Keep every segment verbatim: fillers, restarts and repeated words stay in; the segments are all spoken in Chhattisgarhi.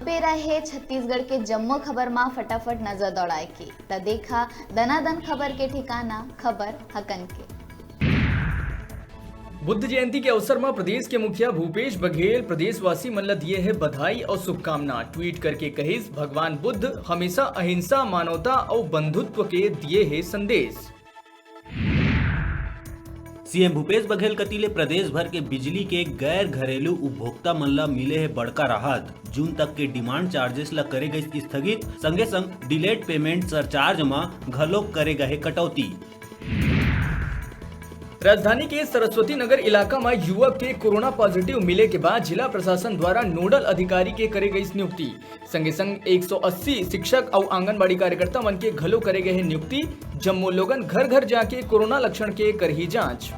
बेरा हे छत्तीसगढ़ के जम्मो खबर मा फटाफट नजर दौड़ाए के, त देखा दनादन खबर के ठिकाना, खबर हकन के। बुद्ध जयंती के अवसर म प्रदेश के मुखिया भूपेश बघेल प्रदेशवासी मन ल दिए हे बधाई अउ शुभकामना। ट्वीट करके कहिस, भगवान बुद्ध हमेशा अहिंसा, मानवता अउ बंधुत्व के दिए हे संदेश। सीएम भूपेश बघेल कति ले प्रदेश भर के बिजली के गैर घरेलू उपभोक्ता मन ल मिले हे बड़का राहत। जून तक के डिमांड चार्जेस ल करे गइस स्थगित, संगे संग डिलेड पेमेंट सरचार्ज म घलोक करे गए कटौती। राजधानी के सरस्वती नगर इलाका म युवक के कोरोना पॉजिटिव मिले के बाद जिला प्रशासन द्वारा नोडल अधिकारी के करे गइस नियुक्ति। संगे संग एक सौ अस्सी शिक्षक अउ आंगनबाड़ी कार्यकर्ता मन के घलो करे गए हे नियुक्ति। जम्मो लोगन घर घर जाके कोरोना लक्षण के करही जांच।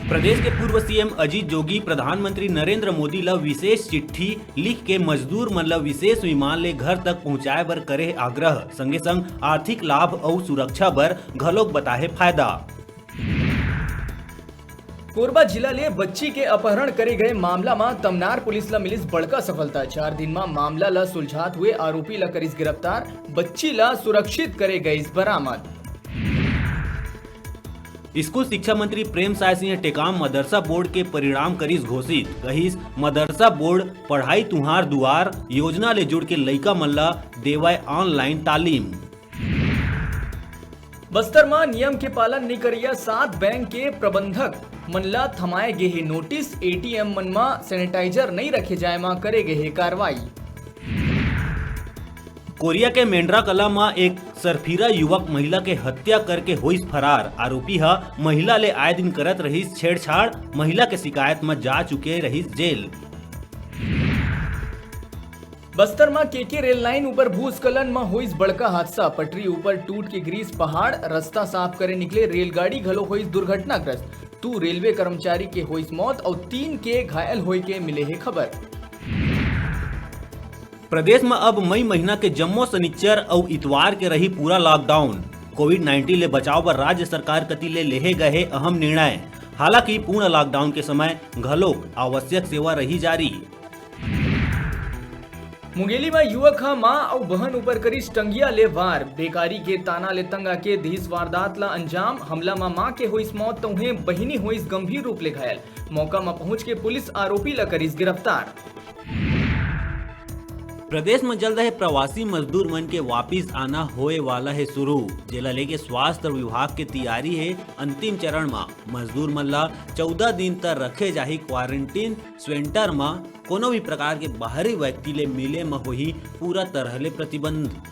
प्रदेश के पूर्व सीएम अजीत जोगी प्रधानमंत्री नरेंद्र मोदी ल विशेष चिट्ठी लिख के मजदूर मन ल विशेष विमान ले घर तक पहुंचाए बर करे आग्रह, संगे संग आर्थिक लाभ अउ सुरक्षा बर घलोक बताहे फायदा। कोरबा जिला ले बच्ची के अपहरण करे गए मामला म तमनार पुलिस ल मिलिस बड़का सफलता। चार दिन म मामला ल सुलझात हुए आरोपी ल करिस गिरफ्तार, बच्ची ल सुरक्षित करे गइस बरामद। स्कूल शिक्षा मंत्री प्रेम साय सिंह टेकाम मदरसा बोर्ड के परिणाम करिस घोषित, कहिस, मदरसा बोर्ड पढ़ाई तुहार दुआर योजना ले जुड़ के लइका मन ल देवय ऑनलाइन तालीम। बस्तर म नियम के पालन नइ करइया सात बैंक के प्रबंधक मन ल थमाए गे हे नोटिस, एटीएम मन म सैनिटाइजर नइ रखे जाए म करे गे हे कार्रवाई। कोरिया के मेंड्रा कला म एक सरफिरा युवक महिला के हत्या करके होइस फरार। आरोपी ह महिला ले आए दिन करत रहिस छेड़छाड़, महिला के शिकायत म जा चुके रहिस जेल। बस्तर म केके रेल लाइन ऊपर भूस्खलन म होइस बड़का हादसा, पटरी ऊपर टूट के गिरिस पहाड़, रस्ता साफ करे निकले रेलगाड़ी घलो होइस दुर्घटनाग्रस्त। दू रेलवे कर्मचारी के होइस मौत अउ तीन के घायल होय के मिले हे खबर। प्रदेश म अब मई महीना के जम्मो सनिच्चर अउ इतवार के रही पूरा लॉकडाउन। कोविड नाइंटीन ले बचाव बर राज्य सरकार कति ले लेहे गए हे अहम निर्णय। हालांकि पूर्ण लॉकडाउन के समय घलोक आवश्यक सेवा रही जारी। मुंगेली म युवक ह मां अउ बहन ऊपर करिस टंगिया ले वार। बेकारी के ताना ले तंग आके दिस वारदात ल अंजाम। हमला म मां के होइस मौत, त उहें बहिनी होइस गंभीर रूप ले घायल। मौका म पहुंच के पुलिस आरोपी ल करिस गिरफ्तार। प्रदेश म जल्द हे प्रवासी मजदूर मन के वापिस आना होए वाला हे शुरू, जेला लेके स्वास्थ्य विभाग के तैयारी हे अंतिम चरण म। मजदूर मन ला चौदह दिन तक रखे जाही क्वारंटीन सेंटर म। कोनो भी प्रकार के बाहरी व्यक्ति ले मिले म होही पूरा तरह ले प्रतिबंध।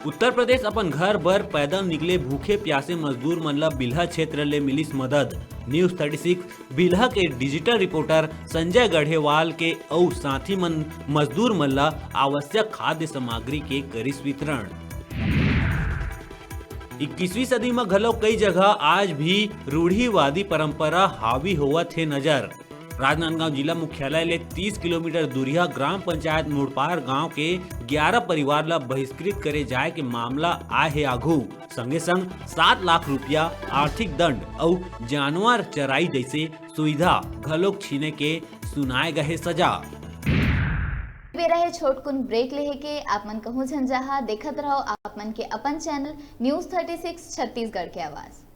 उत्तर प्रदेश अपन घर बर पैदल निकले भूखे प्यासे मजदूर मन ला बिल्हा क्षेत्र ले मिलिस मदद। न्यूज़ थर्टी सिक्स बिल्हा के डिजिटल रिपोर्टर संजय गढ़ेवाल के अउ साथी मन मजदूर मन ला आवश्यक खाद्य सामग्री के करिस वितरण। इक्कीसवीं सदी म घलो कई जगह आज भी रूढ़िवादी परंपरा हावी होवत हे नजर। राजनांदगांव जिला मुख्यालय ले तीस किलोमीटर दूरिहा ग्राम पंचायत मुड़पार गांव के ग्यारह परिवार ल बहिष्कृत करे जाय के मामला आय हे आघू। संगे संग सात लाख रुपया आर्थिक दंड अउ जानवर चराई जैसे सुविधा घलोक छीने के सुनाय गए हे सजा। बेरा हे छोटकुन ब्रेक लेहे के, आप मन कहूं झन जाहा, देखत रहो आप मन के अपन channel news thirty six Chhattisgarh के आवाज़।